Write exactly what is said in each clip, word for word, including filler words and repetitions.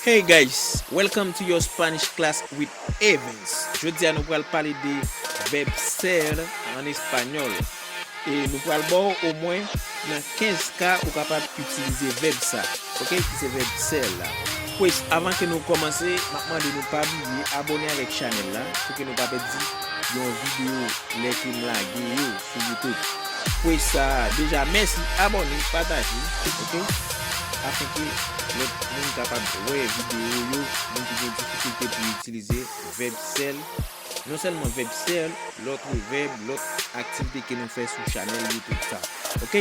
Hey guys, welcome to your Spanish class with Evans. Jodi a nou pral pale de vèb ser an espanyòl. E nou pral ba w omwen nan kenz ka ou kapab itilize vèb sa, ok, ki se vèb ser la. Pues, avan ke nou kòmanse, m ap mande nou pa bliye abòne avèk chanèl la pou ke nou pa pèdi yon videyo lè ke m lage yo sou YouTube. Pues, deja, mèsi, abòne, pataje, ok? Afin ke lòt moun kapab wè videyo yo, moun ki gen difikilte pou itilize vèb ser, non sèlman vèb ser, lòt vèb, lòt aktivite ke nou fè sou chanèl YouTube sa, ok?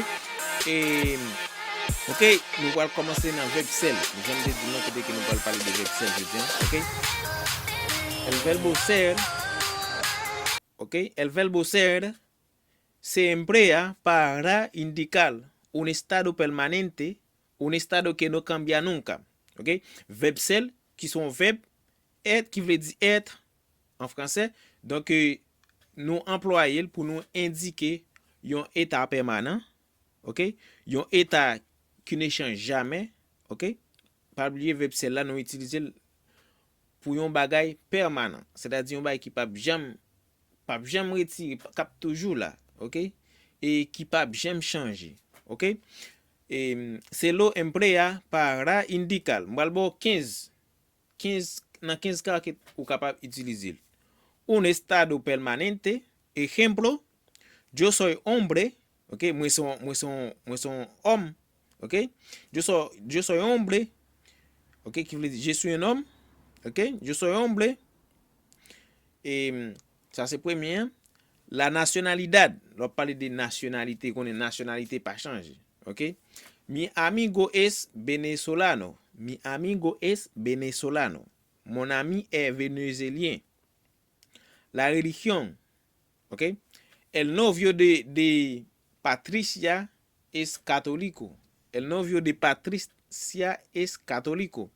E, ok, nou pral kòmanse nan vèb ser. Jan m te di w nan kote ke nou pral pale de vèb ser jodi a, ok? El verbo ser, ok? El verbo ser se emplea para indicar un estado permanente, un estado que no cambia nunca. Ok? Vèb ser, ki se yon vèb, être, ki vle di être an fransè. Donk, eh, nou anplwaye l pou nou endike yon eta pèmanan, ok? Yon eta ki ne chanj jamè, ok? Pa bliye vèb ser la, nou itilize l pou yon bagay pèmanan, sètadi yon bagay ki p ap janm, p ap janm retire, k ap toujou la, ok? E ki p ap janm chanje, ok? E, se lo emplea para indicar. M pral ba w kenz, kenz, nan kenz ka ke ou kapab itilize l. Un estado permanente, ejemplo, yo soy hombre, ok, mwen se yon, mwen se yon, mwen se yon òm, ok? Yo soy, yo soy hombre, ok, ki vle di, je suis un homme, ok? Yo soy hombre. E, sa se premye an. La nacionalidad, lè w ap pale de nasyonalite, konnen nasyonalite pa chanje, ok? Mi amigo es venezolano. Mi amigo es venezolano. Mon ami est vénézuélien. La religión, ok? El novio de, de Patricia es católico. El novio de Patricia es católico.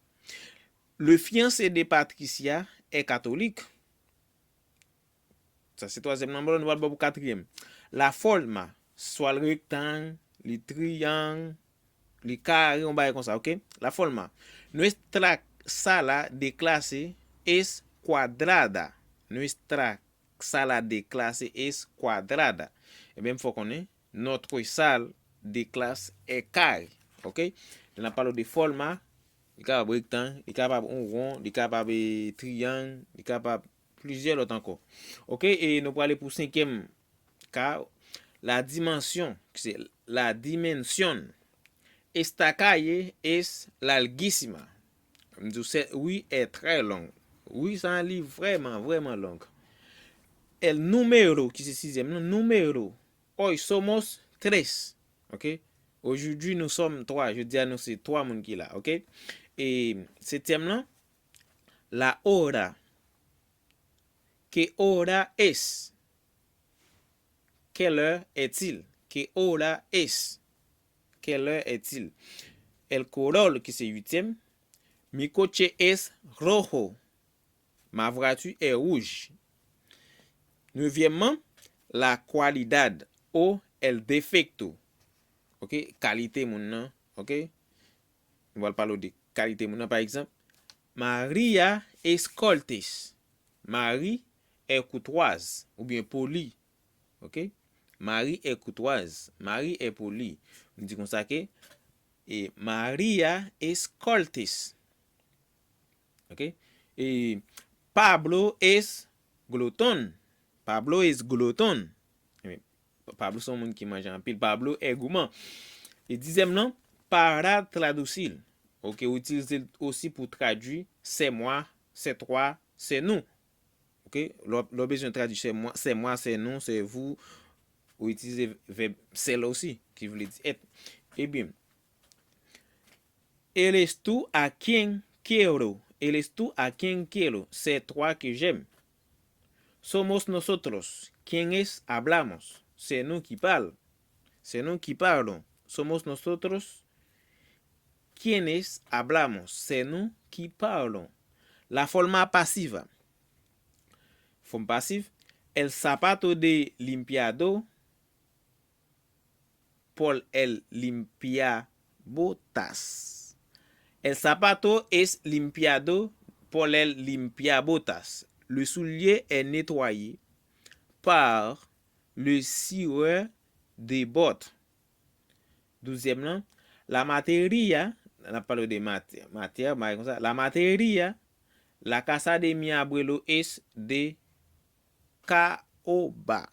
Le fiancé de Patricia est catholique. Sa se twazyèm nan, nou pral ba pou katriyèm. La forma, swa l rektang, li triyang, li kare, yon bagay konsa, ok? La forma. Nuestra sala de clase es cuadrada. Nuestra sala de clase es cuadrada. Ebyen, m fè w konnen, notre salle de classe est carrée. Ok? Lè n ap pale de forma, li kapab rektang, li kapab yon won, li kapab, eh, triyang, li kapab plizyè lòt ankò. Ok? E nou prale pou senkyèm ka, la dimension, ki se la dimension. Esta calle es larguísima. M di w, cette rue est très longue. Ri sa a, li vrèman, vrèman long. El número, ki se sizyèm nan, número. Hoy somos tres. Ok? Aujourd'hui, nous sommes trois. Jodi a, nou se twa moun ki la. Ok? E setyèm lan, la hora. ¿Qué hora es? Quelle heure est-il? ¿Qué hora es? Quelle heure est-il? El color, ki se uityèm. Mi coche es rojo. Ma voiture est rouge. Nevyèmman, la cualidad o el defecto. Ok, kalite moun nan. Ok? Nou pral pale w de kalite moun nan. Pa egzanp, Maria es cortés. Marie est courtoise oubyen poli. Ok? Marie est courtoise. Marie est polie. Nou di konsa ke, e, Maria es cortés. Ok? E Pablo es glotón. Pablo es glotón. Pablo se yon moun ki manje anpil. Pablo est gourmand. E dizyèm nan, para traducir. Ok, ou itilize l osi pou tradui c'est moi, c'est toi, c'est nous. Ok, lè w, lè w bezwen tradui c'est moi, c'est moi, c'est nous, c'est vous, ou itilize vèb ser osi, ki vle di être. Ebyen, eres tú a quien quiero, eres tú a quien quiero, c'est toi que j'aime. Somos nosotros quienes hablamos, c'est nous qui parlons, c'est nous qui parlons. Somos nosotros quienes hablamos, c'est nous qui parlons. La forma pasiva. Fòm pasiv, el zapato de limpiador por el limpiabotas. El zapato es limpiado por el limpiabotas. Le soulier est nettoyé par le cireur de bottes. Douzyèm lan, la materia, n ap pale de matyè, matyè, bagay konsa. La materia, la casa de mi abuelo es de caoba.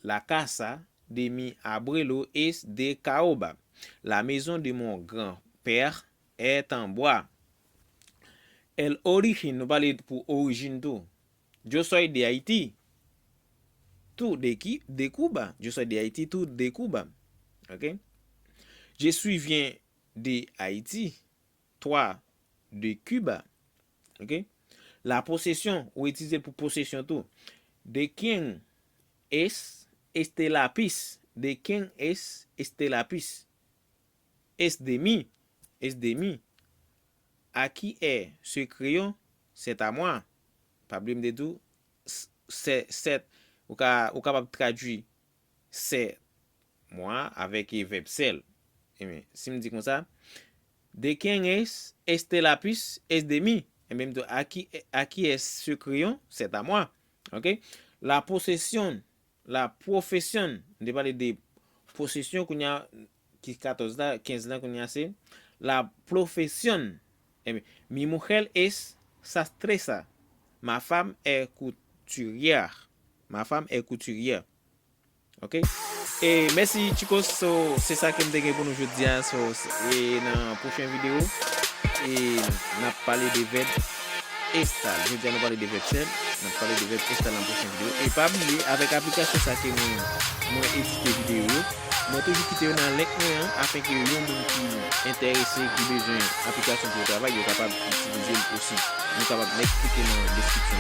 La casa de mi abuelo es de caoba. La maison de mon grand-père est en bois. El origen, nou pale pou orijin tou. Yo soy de Haití. Tú de, qui, de Cuba. Yo soy de Haití, tú de Cuba. Ok? Je suis vien de Haïti. Toi de Cuba. Ok? La posesyon, ou itilize l pou posesyon tou. De quién es este lápiz? De quién es este lápiz? Es de mí. Es de mí. À qui est ce crayon? C'est à moi. Pa bliye m te di w, s- c'est, c'est, ou ka, ou kapab tradui c'est moi avèk e vèb ser. Ebyen, si m di konsa, de quién es este lápiz? Es de mí. Ebyen, m di, à qui, à qui est ce crayon? C'est à moi. Ok? La posesyon, la profesyon, m te pale de posesyon, kounye a, ki katòz la, kenz la, kounye a se la profesión. Ebyen, mi mujer es sastresa. Ma femme est couturière. Ma femme est couturière. Ok? E mèsi, chicos. So, se sa ke m te gen pou nou jodi a. So, e nan pwochen videyo, e n ap pale de vèb estar. Jodi a, nou pale de vèb ser. N ap pale de vèb estar nan pwochen videyo. E pa bliye, avèk aplikasyon sa ke mwen, mwen edite videyo yo, mwen toujou kite yo nan link mwen an, afenke yon moun ki enterese, ki bezwen aplikasyon pou yo travay, yo kapab itilize l osi. Nou kapab mèt klike nan deskripsyon